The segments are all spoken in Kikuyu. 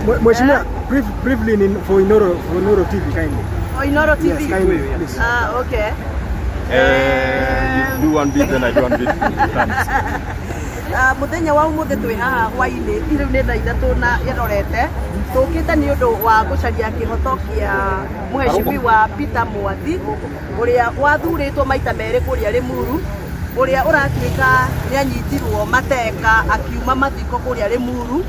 Mheshimiwa, briefly for Inoro TV, kindly. Oh, Inoro TV. Yes, kindly, please. Ah, okay. You do one bit and I do one bit. Thanks. Ah, muthenya wa umuthi twi haha hwaini, riu ni thaa 3 na irorete. Tukite ni undu wa gucaria kihoto kia mheshimiwa Peter Mwathi, uria wathuritwo maita meri kuria Limuru, uria uratuika ni anyitirwo mateka akiuma mathiko kuria Limuru,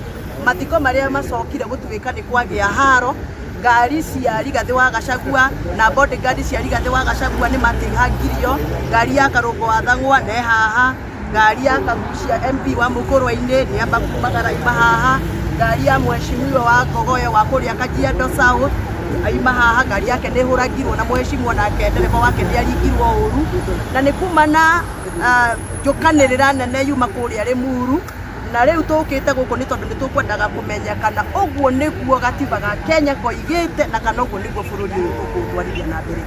mathiko maria macokire gutuika ni kwagia haro. Ngari cia Rigathi wa Gachagua na bodyguard cia Rigathi wa Gachagua nĩ matihangirio. Ngari ya Karũngo wa Thang'wa nĩ haha, ngari ya Kagucia MP wa Mũkũrwe-inĩ nĩ amba kumagara ima haha, ngari ya mheshimiwa wa Ngogoyo wa kũrĩa Kajiado South aima haha, ngari yake nĩ ĩhũragirwo na mheshimiwa nake ndereba wake nĩ aringirwo ũru, na nĩ kumana njũkanĩrĩra nene yuma kũrĩa Limuru. Na rĩu tũkĩte gũkũ nĩ tondũ nĩ tũkwendaga kũmenya kana ũguo nĩguo gatiba ga Kenya koigĩte na kana ũguo nĩguo bũrũri ũyũ tũkũũtwarithia na mbere.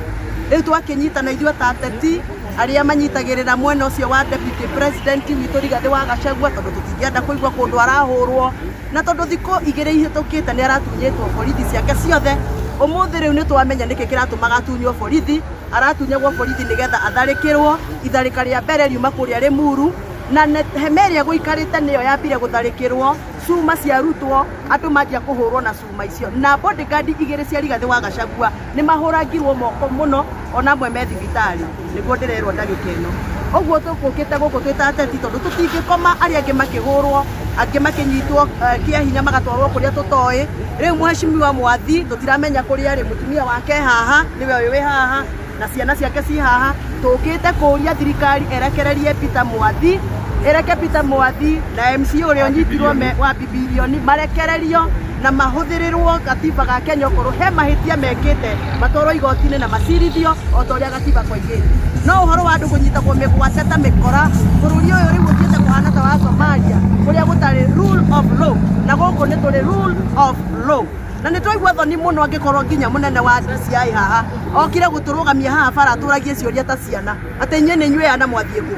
Rĩu twakĩnyitana ithuĩ ta ateti arĩa manyitagĩrĩra mwena ũcio wa deputy president witũ Rigathĩ wa Gachagua, tondũ tũtingĩenda kũigua kũndũ arahũrwo, na tondũ thikũ 2 ihĩtũkĩte nĩ aratunyĩtwo borithi ciake ciothe. Ũmũthĩ rĩu nĩ twamenya nĩkĩ kĩratũmaga atunywo borithi. Aratunyagwo borithi nĩgetha atharĩkĩrwo. Itharĩka rĩa mbere riuma kũrĩa Limuru, na hema ĩrĩa gũikarĩte nĩyo yambire gũtharĩkĩrwo, cuma ciarutwo, andũ manjia kũhũrwo na cuma icio, na bodyguard 2 cia Rigathĩ wa Gachagua nĩ mahũrangirwo moko mũno, ona amwe me thibitarĩ, nĩguo ndĩrerwo ndagĩka ĩno. Ũguo tũkũkĩte gũkũ twĩ ta ateti tondũ tũtingĩkoma arĩa angĩ makĩhũrwo, angĩ makĩnyitwo kĩa hinya magatwarwo kũrĩa tũtoĩ. Rĩu mheshimiwa Mwathi tũtiramenya kũrĩa arĩ, mũtumia wake haha nĩwe ũyũ wĩ haha na ciana ciake ci haha. Tũkĩte kũria thirikari ĩrekererie Peter Mwathi, ĩreke Peter Mwathi na MC ũrĩa ũnyitirwo wa bilioni marekererio na mahũthĩrĩrwo gatiba ga Kenya. Okorwo he mahĩtia mekĩte, matwarwo igoti-inĩ na macirithio o ta ũrĩa gatiba koigĩte. No ũhoro wa andũ kũnyitagwo mĩgwate ta mĩkora, bũrũri ũyũ rĩu ũthiĩte kũhana ta wa Somalia, kũrĩa gũtarĩ rule of law, na gũkũ nĩ tũrĩ rule of law. Na nĩ twaigua thoni mũno angĩkorwo nginya mũnene wa DCI haha okire gũtũrũgamia haha bara atũragie ciũria ta ciana, atĩ inyuĩ nĩ inyuĩ ana mwathiĩ kũ?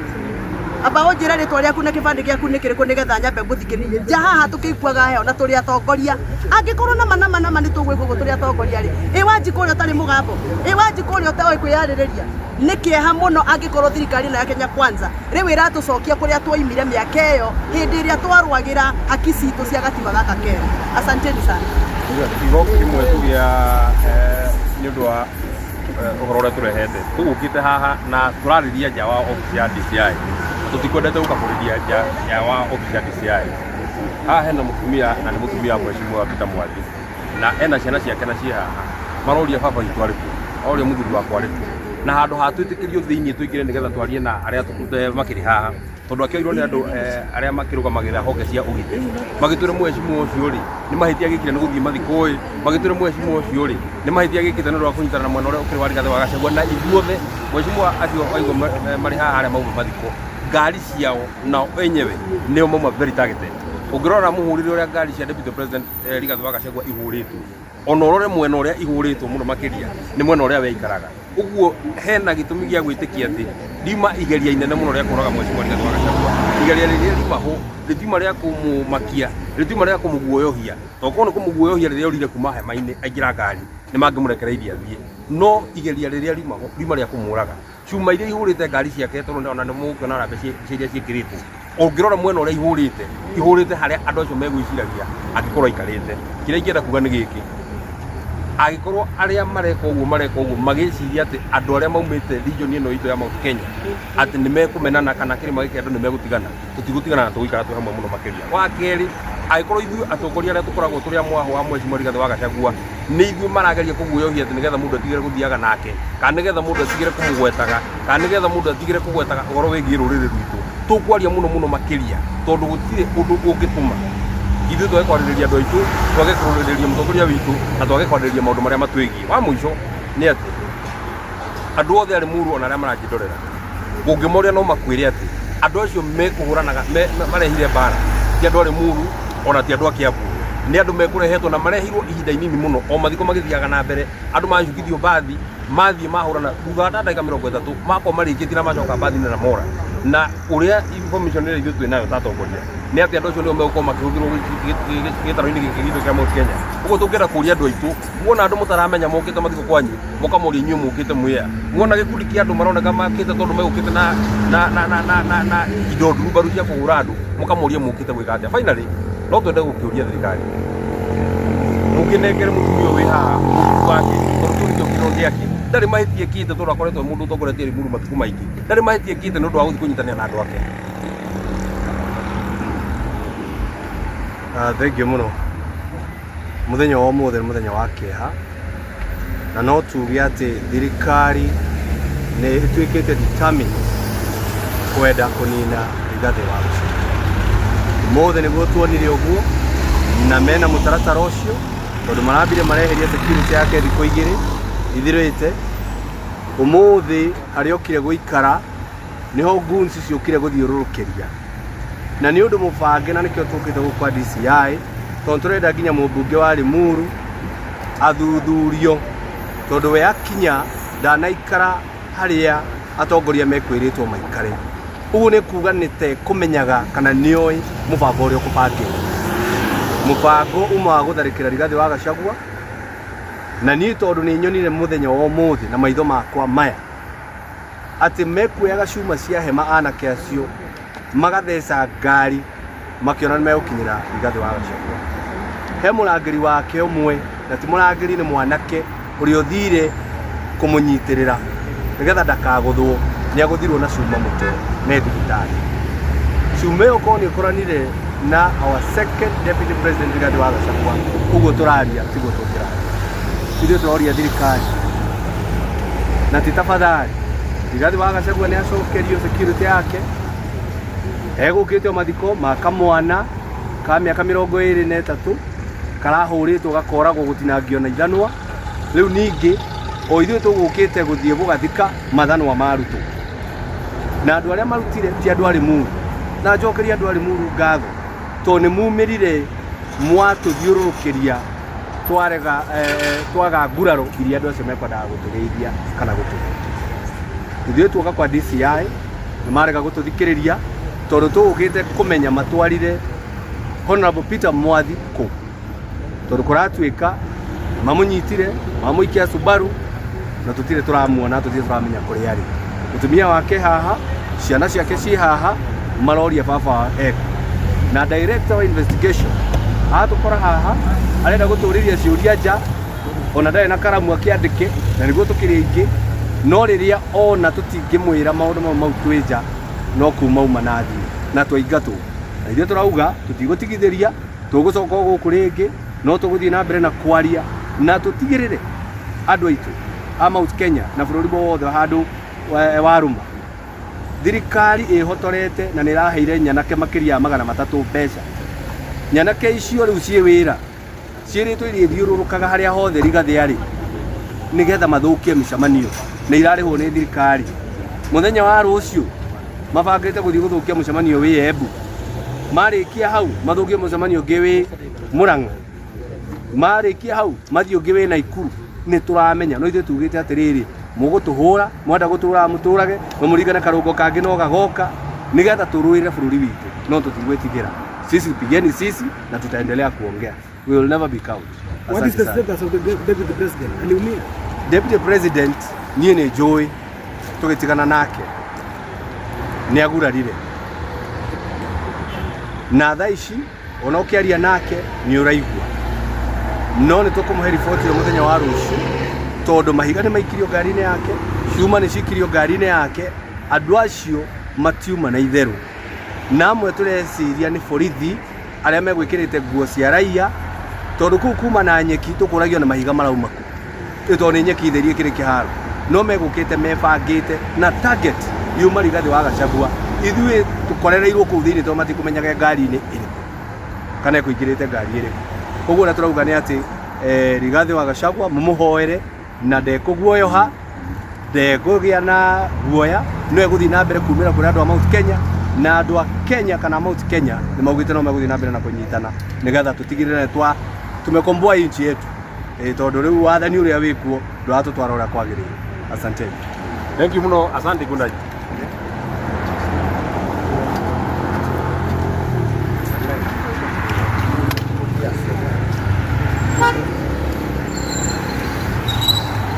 Amba ũnjĩre rĩtwa rĩaku na kĩbandĩ gĩaku nĩ kĩrĩkũ nĩgetha nyambe ngũthikĩrĩrie. Nja haha tũkĩiguaga heho na tũrĩ atongoria. Angĩkorwo nama nama nama nĩ tũgwĩka ũguo tũrĩ atongoria rĩ, ĩ Wanjikũ ũrĩa ũtarĩ mũgambo, ĩ Wanjikũ ũrĩa ũtoĩ kwĩyarĩrĩria? Nĩ kĩeha mũno angĩkorwo thirikari ĩno ya Kenya Kwanza rĩu ĩratũcokia kũrĩa twoimire mĩaka ĩyo hĩndĩ ĩrĩa twarũagĩra haki citũ cia gatiba gaka kerũ. Asanteni sana. Kiugo kĩmwe tu gĩa nĩ ũndũ wa ũhoro ũrĩa tũrehete, tũgũkĩte haha na tũrarĩria nja wa office ya DCI. Tũtikwendete gũka kũrĩria nja wa office ya DCI. Haha hena mũtumia, na nĩ mũtumia wa mheshimiwa Peter Mwathi, na ena ciana ciake na ciĩ haha. Maroria, "Baba witũ arĩ kũ? Oria mũthuri wakwa arĩ kũ?" Na handũ ha twĩtĩkĩrio thĩinĩ tũingĩre nĩgetha twarie na arĩa makĩrĩ haha, tondũ akĩoirwo nĩ andũ arĩa makĩrũgamagĩrĩra honge cia ũgitĩri, magĩtwĩra mheshimiwa ũcio rĩ, nĩ mahĩtia agĩkire nĩ gũthiĩ mathiko ĩ, magĩtwĩra mheshimiwa ũcio rĩ, nĩ mahĩtia agĩkĩte nĩ ũndũ wa kũnyitana na mwena ũrĩa ũkĩrĩ wa Rigathĩ wa Gachagua. Na ithuothe mheshimiwa acio waigua marĩ haha, arĩa mauma mathiko, ngari ciao nao enyewe nĩo mauma very targeted. Ũngĩrora mũhũrĩre ũrĩa ngari cia deputy president Rigathĩ wa Gachagua ihũrĩtwo, ona ũrore mwena ũrĩa ihũrĩtwo mũno makĩria nĩ mwena ũrĩa we aikaraga. Ũguo hena gĩtũmi gĩa gwĩtĩkia atĩ riuma igeria inene mũno rĩa kũraga mheshimiwa Rigathĩ wa Gachagua. Igeria rĩrĩa riuma ho rĩtiuma rĩa kũmũmakia, rĩtiuma rĩa kũmũguoyohia, tondũ korwo nĩ kũmũguoyohia, rĩrĩa orire kuma hema-inĩ aingĩra ngari nĩ mangĩmũrekereirie athiĩ. No igeria rĩrĩa riuma ho riuma rĩa kũmũraga. Cuma iria ihũrĩte ngari ciake, tondũ ona nĩ mũkuona rambe cia iria ciĩkĩrĩtwo, ũngĩrora mwena ũrĩa ihũrĩte, ihũrĩte harĩa andũ acio megwĩciragia angĩkorwo aikarĩte. Kĩrĩa ingĩenda kuga nĩ gĩkĩ: angĩkorwo arĩa mareka ũguo mareka ũguo magĩciria atĩ andũ arĩa maumĩte region ĩno itũ ya Mount Kenya atĩ nĩ mekũmenana kana kĩrĩma gĩkĩ andũ nĩ megũtigana, tũtigũtigana na tũgũikara twĩ hamwe mũno makĩria. Wa kerĩ, angĩkorwo ithuĩ atongoria arĩa tũkoragwo tũrĩ a mwahũ wa mheshimiwa Rigathĩ wa Gachagua nĩ ithuĩ marageria kũguoyohia atĩ nĩgetha mũndũ atigĩre gũthiaga nake, kana nĩgetha mũndũ atigĩre kũmũgwetaga, kana nĩgetha mũndũ atigĩre kũgwetaga ũhoro wĩgiĩ rũrĩrĩ rwitũ, tũkwaria mũno mũno makĩria, tondũ gũtirĩ ũndũ ũngĩtũma ithuĩ twage kwarĩrĩria andũ aitũ, twage kwarĩrĩria mũtongoria witũ, na twage kwarĩrĩria maũndũ marĩa matwĩgiĩ. Wa mũico nĩ atĩ andũ othe arĩ muru ona arĩa maranjĩndorera, ũngĩmoria no makwĩre atĩ andũ acio mekũhũranaga marehire mbara ti andũ arĩ muru, ona ti andũ a Kiambu. Nĩ andũ mekũrehetwo na marehirwo ihinda inini mũno o mathiko magĩthiaga na mbere, andũ macukithio mbathi, mathiĩ mahũrana, thutha wa ta ndagĩka 30 makorwo marĩkĩtie na macoka mbathi-inĩ na mora. Na ũrĩa information ĩrĩa ithuĩ twĩ nayo ta atongoria nĩ atĩ andũ acio nĩo megũkorwo makĩhũthĩrwo gĩtarũ-inĩ gĩkĩ gitũ kĩa Mount Kenya. Ũguo tũngĩenda kũria andũ aitũ, muona andũ mũtaramenya mokĩte mathiko kwanyu, mũkamoria inyuĩ mũkĩte mwĩ a. Muona gĩkundi kĩa andũ maroneka makĩte tondũ megũkĩte na na na na na na na indo ndurumbaru cia kũhũra andũ, mũkamoria mũkĩte gwĩka atĩa. Finally, no twende gũkĩũria thirikari, mũkĩnengere mũtumia ũyũ wĩ haha mũthuri wake, tondũ kĩu nĩkĩo kĩro gĩake. Ndarĩ mahĩtia ekĩte tondũ akoretwo e mũndũ ũtongoretie Limuru matukũ maingĩ. Ndarĩ mahĩtia ekĩte nĩ ũndũ wa gũthiĩ kũnyitanĩra na andũ ake. Thengiũ mũno. Mũthenya wa ũmũthĩ nĩ mũthenya wa kĩeha, na no tuge atĩ thirikari nĩ ĩtuĩkĩte determined kwenda kũnina Rigathĩ wa Gachagua. Ũmũthĩ nĩguo tuonire ũguo, na mena mũtaratara ũcio, tondũ marambire mareheria security yake thikũ igĩrĩ ithirĩte. Ũmũthĩ harĩa okire gũikara niho goons ciũkire gũthiũrũrũkĩria, na nĩ ũndũ mũbange, na nĩkĩo tũkĩte gũkũ kwa DCI, tondũ tũrenda nginya mũmbunge wa Limuru athuthurio, tondũ we akinya ndanaikara harĩa atongoria mekwĩrĩtwo maikare. Ũguo nĩ kuga nĩ te kũmenyaga kana nĩoĩ mũbango ũrĩa ũkũbangĩtwo, mũbango uma wa gũtharĩkĩra Rigathĩ wa Gachagua. Na niĩ tondũ nĩ nyonire mũthenya wa ũmũthĩ na maitho makwa maya atĩ mekuoyaga cuma cia hema anake acio magatheca ngari makĩona nĩ megũkinyĩra Rigathĩ wa Gachagua. He mũrangĩri wake ũmwe, na ti mũrangĩri, nĩ mwanake ũrĩa ũthire kũmũnyitĩrĩra nĩgetha ndakagũthwo, nĩ agũthirwo na cuma mũtwe me thibitarĩ. Cuma ĩyo korwo nĩ ĩkoranire na our second deputy president Rigathĩ wa Gachagua, ũguo tũraria tiguo tũngĩraria. Ithuĩ tũroria thirikari na ti tafadhali, Rigathĩ wa Gachagua nĩ acokerio security yake. Egũkĩte o mathiko ma kamwana ka mĩaka 23 karahũrĩtwo gakoragwo gũtinangio na ithanwa. Rĩu ningĩ o ithuĩ tũgũkĩte gũthiĩ gũgathika mathanwa marutwo, na andũ arĩa marutire ti andũ a Limuru. Na njokerie andũ a Limuru ngatho tondũ nĩ mumĩrire mwatũthiũrũrũkĩria twarega twaga nguraro iria andũ acio mekwendaga gũtũgeithia kana gũtũhe. Ithuĩ tuoka kwa DCI nĩ marega gũtũthikĩrĩria tondũ tũgũkĩte kũmenya matwarire Honorable Peter Mwathi kũ, tondũ kũratuĩka mamũnyitire mamũikia Subaru na tũtirĩ tũramuona, tũtirĩ tũramenya kũrĩa arĩ. Mũtumia wake haha, ciana ciake ciĩ haha, maroria baba eko. Na director wa investigation atũkora haha arenda gũtũrĩria ciũria nja, ona ndarĩ na karamu akĩandĩke, na nĩguo tũkĩrĩ aingĩ. No rĩrĩa ona tũtingĩmwĩra maũndũ mau mau twĩ nja, no kuma uma na athiĩ na twaingatwo. Na ithuĩ tũrauga tũtigũtigithĩria, tũgũcoka o gũkũ rĩngĩ, no tũgũthiĩ na mbere na kwaria na tũtigĩrĩre andũ aitũ a Mount Kenya na bũrũri wothe handũ warũma. Thirikari ĩhotorete na nĩ ĩraheire nyanake makĩria ya 300 mbeca. Nyanake icio rĩu ciĩ wĩra, ciĩrĩtwo irĩthiũrũrũkaga harĩa hothe Rigathĩ arĩ nĩgetha mathũkie mĩcemanio, na irarĩhwo nĩ thirikari. Mũthenya wa rũciũ mabangĩte gũthiĩ gũthũkia mũcemanio wĩ Embu, marĩkia hau mathũkie mũcemanio ũngĩ wĩ Murang'a, marĩkia hau mathiĩ ũngĩ wĩ Naikuru. Nĩ tũramenya, no ithuĩ tugĩte atĩrĩrĩ, mũgũtũhũra, mwenda gũtũraga mũtũrage, no mũringane karũngo kangĩ no gagoka, nĩgetha tũrũĩre bũrũri witũ, no tũtigwĩtigĩra. Sisi pigeni sisi na tutaendelea kuongea. We will never be cowed. What is Asante the sana. status of the deputy president? Aliumia? Deputy President niĩ nĩ njũĩ tũgĩtigana nake nĩ agurarire, na thaa ici ona ũkĩaria nake nĩ ũraigua, no nĩ tũkũmũhe riboti ĩyo mũthenya wa rũciũ, tondũ mahiga nĩ maikirio ngari-inĩ yake, cuma nĩ cikirio ngari-inĩ yake. Andũ acio matiuma na itherũ, na amwe tũreciria nĩ borithi arĩa megwĩkĩrĩte nguo cia raia, tondũ kũu kuma na nyeki tũkũragio na mahiga marauma kũ, tondũ nĩ nyeki theri ĩkĩrĩ kĩharo, no megũkĩte mebangĩte na target yuma Rigathĩ wa Gachagua. Ithuĩ tũkorereirwo kũu thĩinĩ tondũ matikũmenyaga ngari-inĩ ĩrĩkũ kana ĩkũingĩrĩte ngari ĩrĩkũ. Koguo ũrĩa tũrauga nĩ atĩ Rigathĩ wa Gachagua mũmũhoere na ndekũguoyoha, ndekũgĩa na guoya, no egũthiĩ na mbere kumĩra kũrĩ andũ a Mount Kenya. Na andũ a Kenya kana Mount Kenya nĩ maugĩte no megũthiĩ na mbere na kũnyitana nĩgetha tũtigĩrĩre twa tumekomboa nchi yetu, tondũ rĩu wathani ũrĩa wĩkuo ndũratũtwara ũrĩa kwagĩrĩire. Asanteni. Thank you muno, asante kundaji.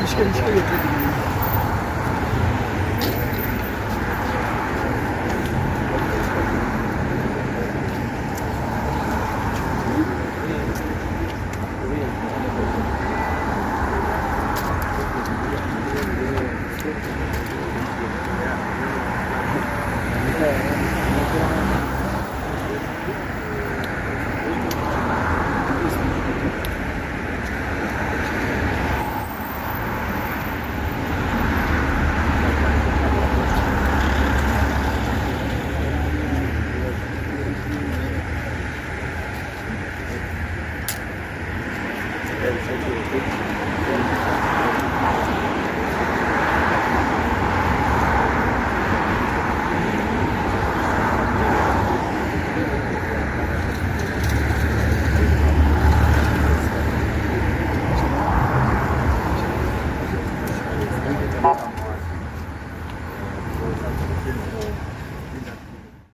Nishike nishike hiyo clip.